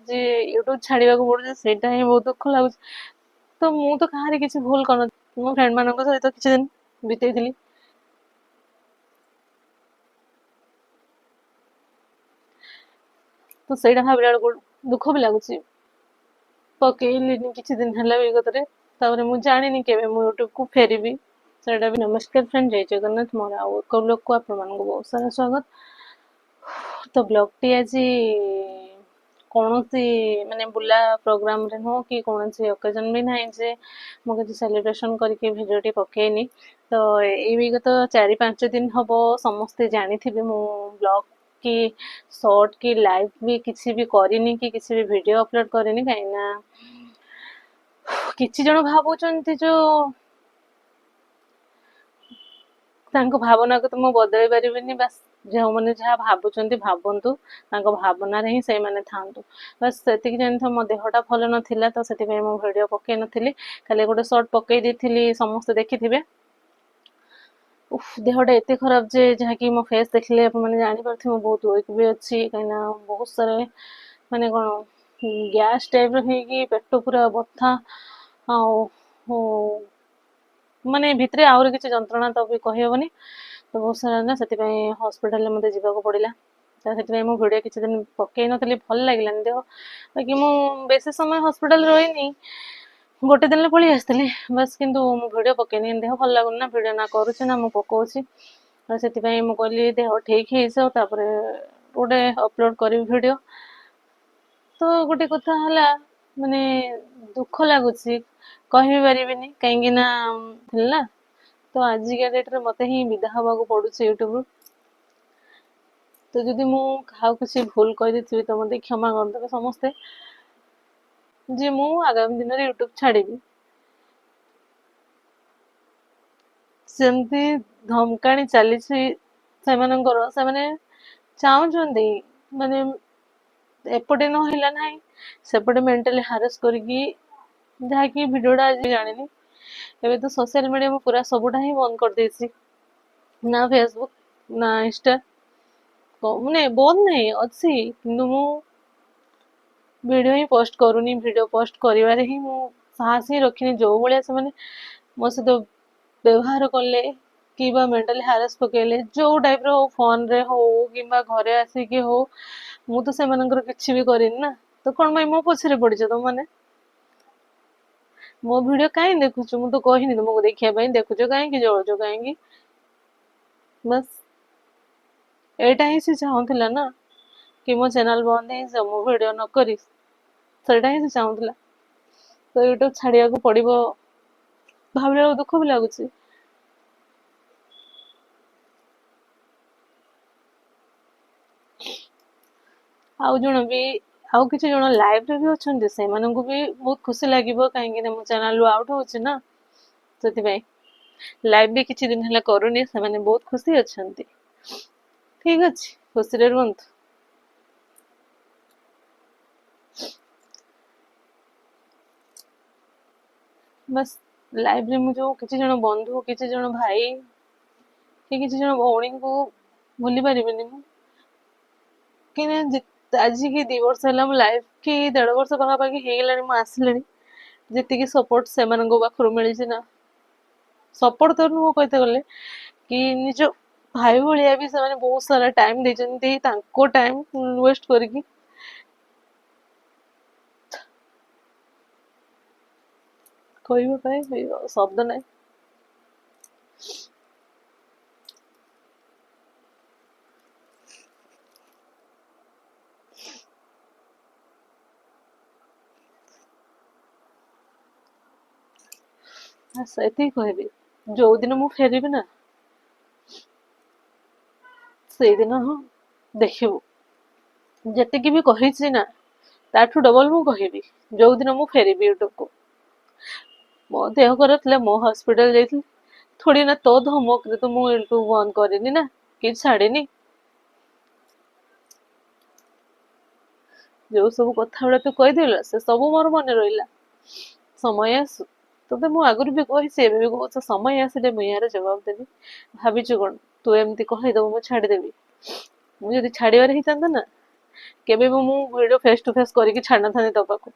ଯେ ୟୁଟ୍ୟୁବ୍ ଛାଡ଼ିବାକୁ ପଡ଼ୁଛି, ସେଇଟା ହିଁ ବହୁତ ଦୁଃଖ ଲାଗୁଛି। ତ ମୁଁ ତ କାହାରି କିଛି ଭୁଲ କରିନଥିଲି, ମୋ ଫ୍ରେଣ୍ଡମାନଙ୍କ ସହିତ କିଛି ଦିନ ବିତେଇଥିଲି। ତ ସେଇଟା ଭାବିଲା ବେଳକୁ ଦୁଃଖ ବି ଲାଗୁଛି। ପକେଇଲିନି କିଛି ଦିନ ହେଲା ବିଗତରେ, ତାପରେ ମୁଁ ଜାଣିନି କେବେ ମୁଁ ୟୁଟ୍ୟୁବକୁ ଫେରିବି, ସେଇଟା ବି। ନମସ୍କାର ଫ୍ରେଣ୍ଡ, ଜୟ ଜଗନ୍ନାଥ। ମୋର ଆଉ ଏକ ବ୍ଲଗ୍କୁ ଆପଣମାନଙ୍କୁ ବହୁତ ସାରା ସ୍ୱାଗତ। ତ ବ୍ଲଗ୍ଟି ଆଜି କୌଣସି ମାନେ ବୁଲା ପ୍ରୋଗ୍ରାମରେ ନୁହଁ କି କୌଣସି ଅକେଜନ୍ ବି ନାହିଁ ଯେ ମୁଁ କିଛି ସେଲିବ୍ରେସନ୍ କରିକି ଭିଡ଼ିଓଟି ପକେଇନି। ତ ଏଇ ବିଗତ 4-5 ଦିନ ହବ ସମସ୍ତେ ଜାଣିଥିବେ ମୁଁ ବ୍ଲଗ୍ କି ସର୍ଟ କି ଲାଇଭ୍ ବି କିଛି ବି କରିନି କି କିଛି ବି ଭିଡ଼ିଓ ଅପଲୋଡ଼ କରିନି, କାହିଁକିନା କିଛି ଜଣ ଭାବୁଛନ୍ତି ଯୋଉ ତାଙ୍କ ଭାବନାକୁ ତ ମୁଁ ବଦଳାଇ ପାରିବିନି। ବାସ୍ ଯେଉଁମାନେ ଯାହା ଭାବୁଛନ୍ତି ଭାବନ୍ତୁ, ତାଙ୍କ ଭାବନାରେ ହିଁ ସେଇମାନେ ଥାଆନ୍ତୁ, ବାସ୍ ସେତିକି ଜାଣିଥାଉ। ମୋ ଦେହଟା ଭଲ ନଥିଲା, ତ ସେଥିପାଇଁ ମୁଁ ଭିଡ଼ିଓ ପକେଇ ନଥିଲି, ଖାଲି ଗୋଟେ ସର୍ଟ ପକେଇ ଦେଇଥିଲି, ସମସ୍ତେ ଦେଖିଥିବେ। ଉଫ୍, ଦେହଟା ଏତେ ଖରାପ ଯେ ଯାହାକି ମୋ ଫେସ୍ ଦେଖିଲେ ଆପଣମାନେ ଜାଣିପାରୁଥିବେ ମୁଁ ବହୁତ ୱିକ୍ ବି ଅଛି, କାହିଁକିନା ବହୁତ ସାରା ମାନେ କ'ଣ ଗ୍ୟାସ୍ ଟାଇପ୍ର ହେଇକି ପେଟ ପୁରା ବଥା, ଆଉ ମାନେ ଭିତରେ ଆହୁରି କିଛି ଯନ୍ତ୍ରଣା ତ ବି କହିହେବନି, ତ ବହୁତ ସାରା ନା, ସେଥିପାଇଁ ହସ୍ପିଟାଲରେ ମୋତେ ଯିବାକୁ ପଡ଼ିଲା। ତ ସେଥିପାଇଁ ମୁଁ ଭିଡ଼ିଓ କିଛି ଦିନ ପକେଇ ନଥିଲି, ଭଲ ଲାଗିଲାନି ଦେହ। ବାକି ମୁଁ ବେଶୀ ସମୟ ହସ୍ପିଟାଲ ରହିନି, ଗୋଟେ ଦିନରେ ପଳେଇ ଆସିଥିଲି ବାସ୍, କିନ୍ତୁ ମୁଁ ଭିଡ଼ିଓ ପକେଇନି। ଦେହ ଭଲ ଲାଗୁନି ନା, ଭିଡ଼ିଓ ନା କରୁଛି ନା ମୁଁ ପକଉଛି, ତ ସେଥିପାଇଁ ମୁଁ କହିଲି ଦେହ ଠିକ୍ ହେଇଯାଉ, ତାପରେ ଗୋଟେ ଅପଲୋଡ଼ କରିବି ଭିଡ଼ିଓ। ତ ଗୋଟେ କଥା ହେଲା, ମାନେ ଦୁଃଖ ଲାଗୁଛି, କହିବି ପାରିବିନି, କାହିଁକି ନା ଥିଲା ତ ଆଜିକା ଡେଟ୍ରେ ମୋତେ ହିଁ ବିଦା ହେବାକୁ ପଡ଼ୁଛି ୟୁଟ୍ୟୁବରୁ। ତ ଯଦି ମୁଁ କାହାକୁ କିଛି ଭୁଲ କହିଦେଇଥିବି ତ ମୋତେ କ୍ଷମା କରିଦେବେ ସମସ୍ତେ, ଯେ ମୁଁ ଆଗାମୀ ଦିନରେ ୟୁଟ୍ୟୁବ ଛାଡ଼ିବି। ସେମିତି ଧମକାଣି ଚାଲିଛି ସେମାନଙ୍କର, ସେମାନେ ଚାହୁଁଛନ୍ତି ମାନେ ଏପଟେ ନହେଲା ନାହିଁ ସେପଟେ ମେଣ୍ଟାଲି ହାରାସ କରିକି, ଯାହାକି ଭିଡ଼ିଓଟା ଆଜି ଜାଣିନି। ଏବେ ତ ସୋସିଆଲ ମିଡ଼ିଆ ମୁଁ ପୁରା ସବୁଟା ହିଁ ବନ୍ଦ କରିଦେଇଛି, ନା ଫେସବୁକ୍ ନା ଇନଷ୍ଟା, ମାନେ ବନ୍ଦ ନାହିଁ ଅଛି, କିନ୍ତୁ ମୁଁ ଭିଡ଼ିଓ ହିଁ ପୋଷ୍ଟ କରୁନି। ଭିଡ଼ିଓ ପୋଷ୍ଟ କରିବାରେ ହିଁ ମୁଁ ସାହସ ହିଁ ରଖିନି। ଯେଉଁ ଭଳିଆ ସେମାନେ ମୋ ସହିତ ବ୍ୟବହାର କଲେ କିମ୍ବା ମେଣ୍ଟାଲି ହାରାସ ପକେଇଲେ, ଯେଉଁ ଟାଇପ୍ର ହଉ, ଫୋନ୍ରେ ହଉ କିମ୍ବା ଘରେ ଆସିକି ହଉ, ମୁଁ ତ ସେମାନଙ୍କର କିଛି ବି କରିନି ନା, ତ କ'ଣ ପାଇଁ ମୋ ପଛରେ ପଡ଼ିଛ ତମମାନେ? ମୋ ଭିଡ଼ିଓ କାହିଁ ଦେଖୁଛ? ମୁଁ ତ କହିନି ତୁମକୁ ଦେଖିବା ପାଇଁ, ଦେଖୁଛ କାହିଁକି, ଜଳୁଛ କାହିଁକି? ବାସ୍ ଏଇଟା ହିଁ ସେ ଚାହୁଁଥିଲା ନା, କି ମୋ ଚ୍ୟାନେଲ୍ ବନ୍ଦ ହେଇଯାଉ, ମୁଁ ଭିଡ଼ିଓ ନ କରି, ସେଇଟା ହିଁ ସେ ଚାହୁଁଥିଲା। ତ ୟୁଟ୍ୟୁବ୍ ଛାଡ଼ିବାକୁ ପଡ଼ିବ ଭାବିଲା ବେଳକୁ ଦୁଃଖ ବି ଲାଗୁଛି। ଆଉ ଜଣ ବି, ଆଉ କିଛି ଜଣ ଲାଇଭ୍ରେ ବି ଅଛନ୍ତି, ସେମାନଙ୍କୁ ବି ବହୁତ ଖୁସି ଲାଗିବ, କାହିଁକିନା ମୋ ଚ୍ୟାନେଲ୍ରୁ ଆଉଟ୍ ହେଉଛି ନା, ସେଥିପାଇଁ ଲାଇଭ୍ ବି କିଛି ଦିନ ହେଲା କରୁନି, ସେମାନେ ବହୁତ ଖୁସି ଅଛନ୍ତି। ଠିକ୍ ଅଛି, ଖୁସିରେ ରୁହନ୍ତୁ। ବାସ୍ ଲାଇଭ୍ରେ ମୁଁ ଯେଉଁ କିଛି ଜଣ ବନ୍ଧୁ, କିଛି ଜଣ ଭାଇ କି କିଛି ଜଣ ଭଉଣୀଙ୍କୁ ଭୁଲି ପାରିବିନି ମୁଁ, କାହିଁକିନା ଆଜିକି 2 ବର୍ଷ ହେଲା ମୁଁ ଲାଇଭ୍ କି 1.5 ବର୍ଷ ପାଖାପାଖି ହେଇଗଲାଣି ମୁଁ ଆସିଲିଣି, ଯେତିକି ସପୋର୍ଟ ସେମାନଙ୍କ ପାଖରୁ ମିଳିଛି ନା, ସପୋର୍ଟ ତ ନୁହଁ କହିତେ ଗଲେ କି ନିଜ ଭାଇ ଭଳିଆ ବି ସେମାନେ ବହୁତ ସାରା ଟାଇମ୍ ଦେଇଛନ୍ତି, ତାଙ୍କ ଟାଇମ୍ ୱେଷ୍ଟ କରିକି। କହିବା ପାଇଁ ଶବ୍ଦ ନାହିଁ। ଏତିକି କହିବି, ଯେଉଁଦିନ ମୁଁ ଫେରିବି ନା, ସେଇଦିନ ହଁ ଦେଖିବୁ, ଯେତିକି ବି କହିଛି ନା ତାଠୁ ଡବଲ ମୁଁ କହିବି ଯେଉଁଦିନ ମୁଁ ଫେରିବି ୟୁଟ୍ୟୁବକୁ। ମୋ ଦେହ ଖରାପ ଥିଲା, ମୁଁ ହସ୍ପିଟାଲ ଯାଇଥିଲି, ଥୋଡ଼ି ନା ତୋ ଧମକରେ ତ ମୁଁ ୟୁଟ୍ୟୁବ ବନ୍ଦ କରିନି ନା କି ଛାଡ଼ିନି। ଯେଉଁ ସବୁ କଥା ଗୁଡ଼ା ତୁ କହିଦେଲୁ ସେ ସବୁ ମୋର ମନେ ରହିଲା। ସମୟ ଆସୁ, ତୋତେ ମୁଁ ଆଗରୁ ବି କହିଛି, ଏବେ ବି କହୁଛି, ସମୟ ଆସିଲେ ମୁଁ ଏହାର ଜବାବ ଦେବି। ଭାବିଛୁ କ'ଣ ତୁ ଏମିତି କହିଦେବୁ ମୁଁ ଛାଡ଼ିଦେବି? ମୁଁ ଯଦି ଛାଡ଼ିବାର ହେଇଥାନ୍ତା ନା, କେବେ ବି ମୁଁ ଭିଡ଼ିଓ ଫେସ୍ ଟୁ ଫେସ୍ କରିକି ଛାଡ଼ିନଥାନ୍ତି ତୋ ପାଖକୁ।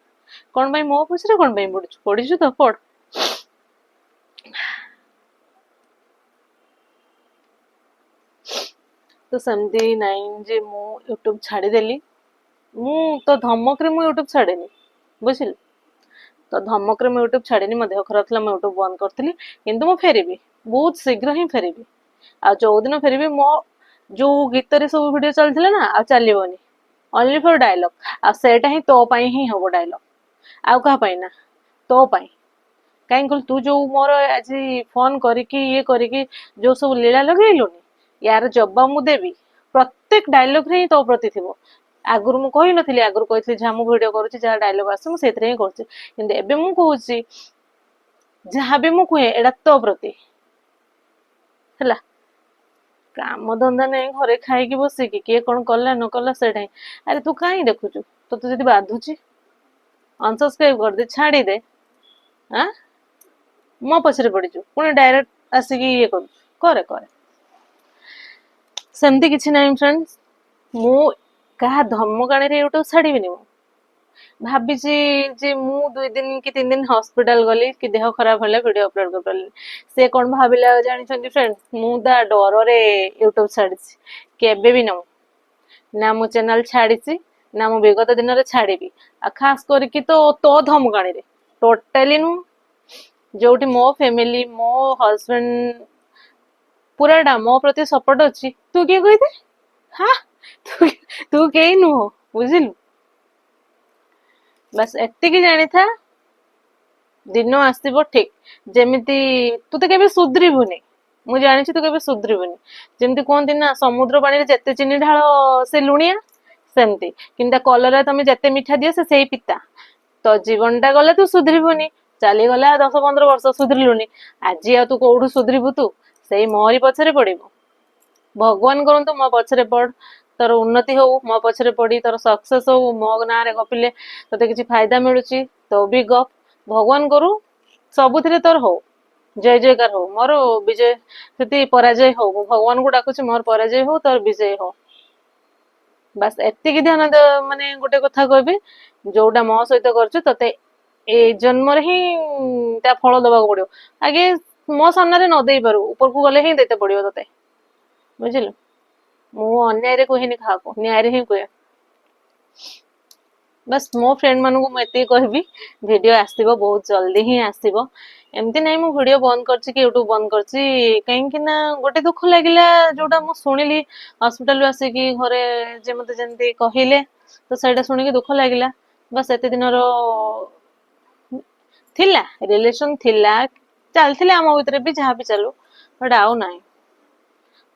କ'ଣ ପାଇଁ ମୋ ପଛରେ କ'ଣ ପାଇଁ ପଡ଼ିଛୁ? ପଡ଼ିଛୁ ତ ପଡ଼। ତ ସେମିତି ନାଇଁ ଯେ ମୁଁ ୟୁଟ୍ୟୁବ୍ ଛାଡ଼ିଦେଲି। ମୁଁ ତ ଧମକରେ ମୁଁ ୟୁଟ୍ୟୁବ୍ ଛାଡ଼େନି, ବୁଝିଲୁ? ତ ଧମକରେ ମୁଁ ୟୁଟ୍ୟୁବ୍ ଛାଡ଼ିନି। ମୋ ଦେହ ଖରାପ ଥିଲା, ମୁଁ ୟୁଟ୍ୟୁବ୍ ବନ୍ଦ କରିଥିଲି, କିନ୍ତୁ ମୁଁ ଫେରିବି, ବହୁତ ଶୀଘ୍ର ହିଁ ଫେରିବି। ଆଉ ଯୋଉଦିନ ଫେରିବି, ମୋ ଯୋଉ ଗୀତରେ ସବୁ ଭିଡ଼ିଓ ଚାଲିଥିଲା ନା, ଆଉ ଚାଲିବନି, ଅନଲି ଫର୍ ଡାଇଲଗ୍। ଆଉ ସେଇଟା ହିଁ ତୋ ପାଇଁ ହିଁ ହବ ଡାଇଲଗ୍, ଆଉ କାହା ପାଇଁ ନା, ତୋ ପାଇଁ। କାହିଁ କହିଲୁ? ତୁ ଯୋଉ ମୋର ଆଜି ଫୋନ୍ କରିକି ଇଏ କରିକି ଯୋଉ ସବୁ ଲୀଳା ଲଗେଇଲୁନି, ୟାର ଜବାବ ମୁଁ ଦେବି। ପ୍ରତ୍ୟେକ ଡାଇଲଗ୍ରେ ହିଁ ତୋ ପ୍ରତି ଥିବ। ଆଗରୁ ମୁଁ କହିନଥିଲି, ଆଗରୁ କହିଥିଲି ଯାହା ମୁଁ ଭିଡ଼ିଓ କରୁଛି, ଯାହା ଡାଇଲଗ୍ ଆସୁଛି, ମୁଁ ସେଇଥିରେ ହିଁ କରୁଛି। କିନ୍ତୁ ଏବେ ମୁଁ କହୁଛି, ଯାହା ବି ମୁଁ କୁହେ ଏଇଟା ତୋ ପ୍ରତି ହେଲା। କାମ ଧନ୍ଦା ନାହିଁ, ଘରେ ଖାଇକି ବସିକି କିଏ କ'ଣ କଲା ନ କଲା ସେଇଟା ହିଁ। ଆରେ ତୁ କାହିଁ ଦେଖୁଛୁ? ତୋତେ ଯଦି ବାଧୁଛି ଅନସବସ୍କ୍ରାଇବ କରିଦେ, ଛାଡ଼ିଦେ। ଆଁ ମୋ ପଛରେ ପଡ଼ିଛୁ, ପୁଣି ଡାଇରେକ୍ଟ ଆସିକି ଇଏ କରୁଛୁ, କରେ କରେ। ସେମିତି କିଛି ନାହିଁ ଫ୍ରେଣ୍ଡସ୍, ମୁଁ କାହା ଧମକାଣିରେ ୟୁଟ୍ୟୁବ ଛାଡ଼ିବିନି। ମୁଁ ଭାବିଛି ଯେ ମୁଁ 2 ଦିନ କି 3 ଦିନ ହସ୍ପିଟାଲ ଗଲି କି ଦେହ ଖରାପ ହେଲା, ଭିଡ଼ିଓ ଅପଲୋଡ଼ କରିପାରିଲିନି, ସେ କ'ଣ ଭାବିଲା ଜାଣିଛନ୍ତି ଫ୍ରେଣ୍ଡ? ମୁଁ ତା ଡରରେ ୟୁଟ୍ୟୁବ ଛାଡ଼ିଛି। କେବେ ବି ନୁହଁ ନା, ମୁଁ ଚ୍ୟାନେଲ ଛାଡ଼ିଛି ନା ମୁଁ ବିଗତ ଦିନରେ ଛାଡ଼ିବି। ଆଉ ଖାସ କରିକି ତ ତୋ ଧମକାଣିରେ ଟୋଟାଲି ନୁହଁ। ଯୋଉଠି ମୋ ଫ୍ୟାମିଲି, ମୋ ହଜବେଣ୍ଡ ପୁରାଟା ମୋ ପ୍ରତି ସପୋର୍ଟ ଅଛି, ତୁ କିଏ କହିଦେ? ହଁ, ତୁ କେହି ନୁହଁ, ବୁଝିଲୁ? ବାସ୍ ଏତିକି ଜାଣିଥା, ଦିନ ଆସିବ ଠିକ ଯେମିତି ତୁ ତ କେବେ ସୁଧରିବୁନି। ମୁଁ ଜାଣିଛି ତୁ କେବେ ସୁଧରିବୁନି। ଯେମିତି କୁହନ୍ତି ନା, ସମୁଦ୍ର ପାଣିରେ ଯେତେ ଚିନି ଢାଳ ସେ ଲୁଣିଆ, ସେମିତି। କିନ୍ତୁ ତା କଲରା ତମେ ଯେତେ ମିଠା ଦିଅ ସେ ସେଇ ପିତା। ତ ଜୀବନଟା ଗଲେ ତୁ ସୁଧରିବୁନି। ଚାଲିଗଲା 10-15 ବର୍ଷ, ସୁଧରିଲୁନି, ଆଜି ଆଉ ତୁ କୋଉଠୁ ସୁଧରିବୁ? ତୁ ସେଇ ମୋରି ପଛରେ ପଡିବୁ। ଭଗବାନ କରନ୍ତୁ ମୋ ପଛରେ ପଡ, ତୋର ଉନ୍ନତି ହଉ। ମୋ ପଛରେ ପଡି ତୋର ସକ୍ସେସ୍ ହଉ। ମୋ ନାଁରେ ଗପିଲେ ତୋତେ କିଛି ଫାଇଦା ମିଳୁଛି ତ ବି ଗପ। ଭଗବାନ କରୁ ସବୁଥିରେ ତୋର ହଉ, ଜୟ ଜୟକାର ହଉ। ମୋର ବିଜୟ ସେଠି ପରାଜୟ ହଉ। ମୁଁ ଭଗବାନଙ୍କୁ ଡାକୁଛି ମୋର ପରାଜୟ ହଉ, ତୋର ବିଜୟ ହଉ। ବାସ୍ ଏତିକି ଧ୍ୟାନ। ମାନେ ଗୋଟେ କଥା କହିବି, ଯୋଉଟା ମୋ ସହିତ କରୁଛୁ ତତେ ଏ ଜନ୍ମରେ ହିଁ ତା ଫଳ ଦବାକୁ ପଡିବ। ଆଗେ ମୋ ସାମ୍ନାରେ ନ ଦେଇପାରୁ, ଉପରକୁ ଗଲେ ହିଁ ଦେଇତେ ପଡିବ ତତେ, ବୁଝିଲୁ? ମୁଁ ଅନ୍ୟାୟରେ କୁହେନି କାହାକୁ, ନ୍ୟାୟରେ ହିଁ କୁହେ। ବାସ୍ ମୋ ଫ୍ରେଣ୍ଡ ମାନଙ୍କୁ ମୁଁ ଏତିକି କହିବି, ଭିଡ଼ିଓ ଆସିବ, ବହୁତ ଜଲ୍ଦି ହିଁ ଆସିବ। ଏମିତି ନାହିଁ ମୁଁ ଭିଡ଼ିଓ ବନ୍ଦ କରିଛି କି ୟୁଟ୍ୟୁବ ବନ୍ଦ କରିଛି। କାହିଁକି ନା ଗୋଟେ ଦୁଃଖ ଲାଗିଲା ଯୋଉଟା ମୁଁ ଶୁଣିଲି ହସ୍ପିଟାଲରୁ ଆସିକି ଘରେ, ଯେ ମତେ ଯେମିତି କହିଲେ, ତ ସେଇଟା ଶୁଣିକି ଦୁଃଖ ଲାଗିଲା। ବାସ୍ ଏତେ ଦିନର ଥିଲା, ରିଲେସନ ଥିଲା, ଚାଲିଥିଲା ଆମ ଭିତରେ ବି, ଯାହା ବି ଚାଲୁ, ବଟ୍ ଆଉ ନାହିଁ।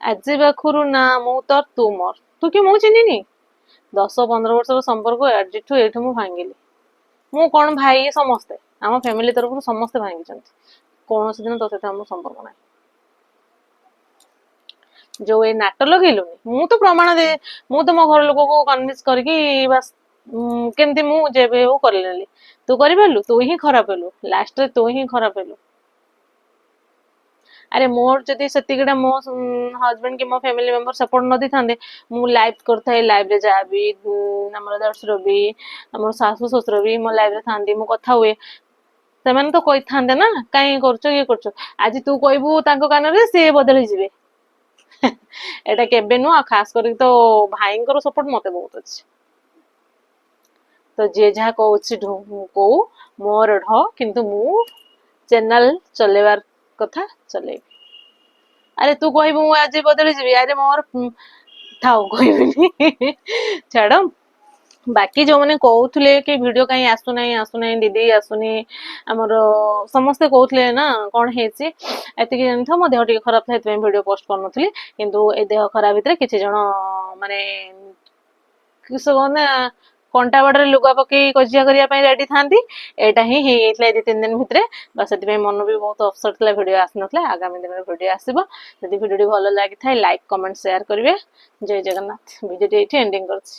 ଆଜି ପାଖରୁ ନା ମୁଁ ତୋର, ତୁ ମୋର। ତୁ କି ମୁଁ ଚିହ୍ନିନି। 10-15 ବର୍ଷର ସମ୍ପର୍କ ଆଜିଠୁ ଏଇଠୁ ମୁଁ ଭାଙ୍ଗିଲି। ମୁଁ କ'ଣ, ଭାଇ, ସମସ୍ତେ ଆମ ଫ୍ୟାମିଲି ତରଫରୁ ସମସ୍ତେ ଭାଙ୍ଗିଛନ୍ତି। କୌଣସି ଦିନ ତୋ ସହିତ ଆମ ସମ୍ପର୍କ ନାହିଁ। ଯୋଉ ଏଇ ନାଟ ଲଗେଇଲୁନି, ମୁଁ ତ ପ୍ରମାଣ ଦେ, ମୁଁ ତ ମୋ ଘର ଲୋକକୁ କନଭିନ୍ସ କରିକି ବାସ୍ କେମିତି ମୁଁ ଯେବେ ହଉ କରିନେଲି। ତୁ କରିପାରିଲୁ? ତୁ ହିଁ ଖରାପ ହେଲୁ, ଲାଷ୍ଟରେ ତୁ ହିଁ ଖରାପ ହେଲୁ। ଆରେ ମୋର ଯଦି ସେତିକିଟା ମୋ ହଜବେଣ୍ଡ କି ମୋ ଫ୍ୟାମିଲି ମେମ୍ବର ସପୋର୍ଟ ନ ଦେଇଥାନ୍ତେ, ମୁଁ ଲାଇଭ୍ କରିଥାଏ, ଲାଇଭ୍ରେ ଯାହା ବି ଆମର ଦେଢ଼ଶୁର ବି, ଆମର ଶାଶୁ ଶ୍ୱଶୁର ବି ମୋ ଲାଇଭ୍ରେ ଥାନ୍ତି, ମୁଁ କଥା ହୁଏ, ସେମାନେ ତ କହିଥାନ୍ତେ ନା, କାହିଁ କରୁଛ, ଇଏ କରୁଛ? ଆଜି ତୁ କହିବୁ ତାଙ୍କ କାନରେ, ସିଏ ବଦଳି ଯିବେ? ଏଇଟା କେବେ ନୁହଁ। ଆଉ ଖାସ କରିକି ତ ଭାଇଙ୍କର ସପୋର୍ଟ ମତେ ବହୁତ ଅଛି। ତ ଯିଏ ଯାହା କହୁଛି କହୁ, ମୋର ଢ, କିନ୍ତୁ ମୁଁ ଚ୍ୟାନେଲ ଚଲେଇବାର କଥା ଚଲେଇବି। ଆରେ ତୁ କହିବୁ ମୁଁ ଆଜି ବଦଳି ଯିବି? ଆରେ ମୋର ଥାଉ, କହିବିନି, ଛାଡ। ବାକି ଯୋଉମାନେ କହୁଥିଲେ କି ଭିଡିଓ କାହିଁ ଆସୁନାହିଁ, ଆସୁନାହିଁ ଦିଦି, ଆସୁନି, ଆମର ସମସ୍ତେ କହୁଥିଲେ ନା କଣ ହେଇଛି, ଏତିକି ଜାଣିଥାଉ, ମୋ ଦେହ ଟିକେ ଖରାପ ଥିଲା, ସେଥିପାଇଁ ଭିଡିଓ ପୋଷ୍ଟ କରୁନଥିଲି। କିନ୍ତୁ ଏ ଦେହ ଖରାପ ଭିତରେ କିଛି ଜଣ ମାନେ କିସ ନା, କଣ୍ଟା ବାଡ଼ରେ ଲୁଗା ପକେଇ କଜିଆ କରିବା ପାଇଁ ରେଡି ଥାନ୍ତି। ଏଇଟା ହିଁ ହେଇଯାଇଥିଲା ଏ 2-3 ଦିନ ଭିତରେ। ବା ସେଥିପାଇଁ ମନ ବି ବହୁତ ଅପସେଟ୍ ଥିଲା, ଭିଡିଓ ଆସିନଥିଲା। ଆଗାମୀ ଦିନରେ ଭିଡିଓ ଆସିବ। ଯଦି ଭିଡିଓଟି ଭଲ ଲାଗିଥାଏ, ଲାଇକ୍, କମେଣ୍ଟ, ସେୟାର କରିବେ। ଜୟ ଜଗନ୍ନାଥ। ଭିଡିଓଟି ଏଇଠି ଏଣ୍ଡିଂ କରୁଛି।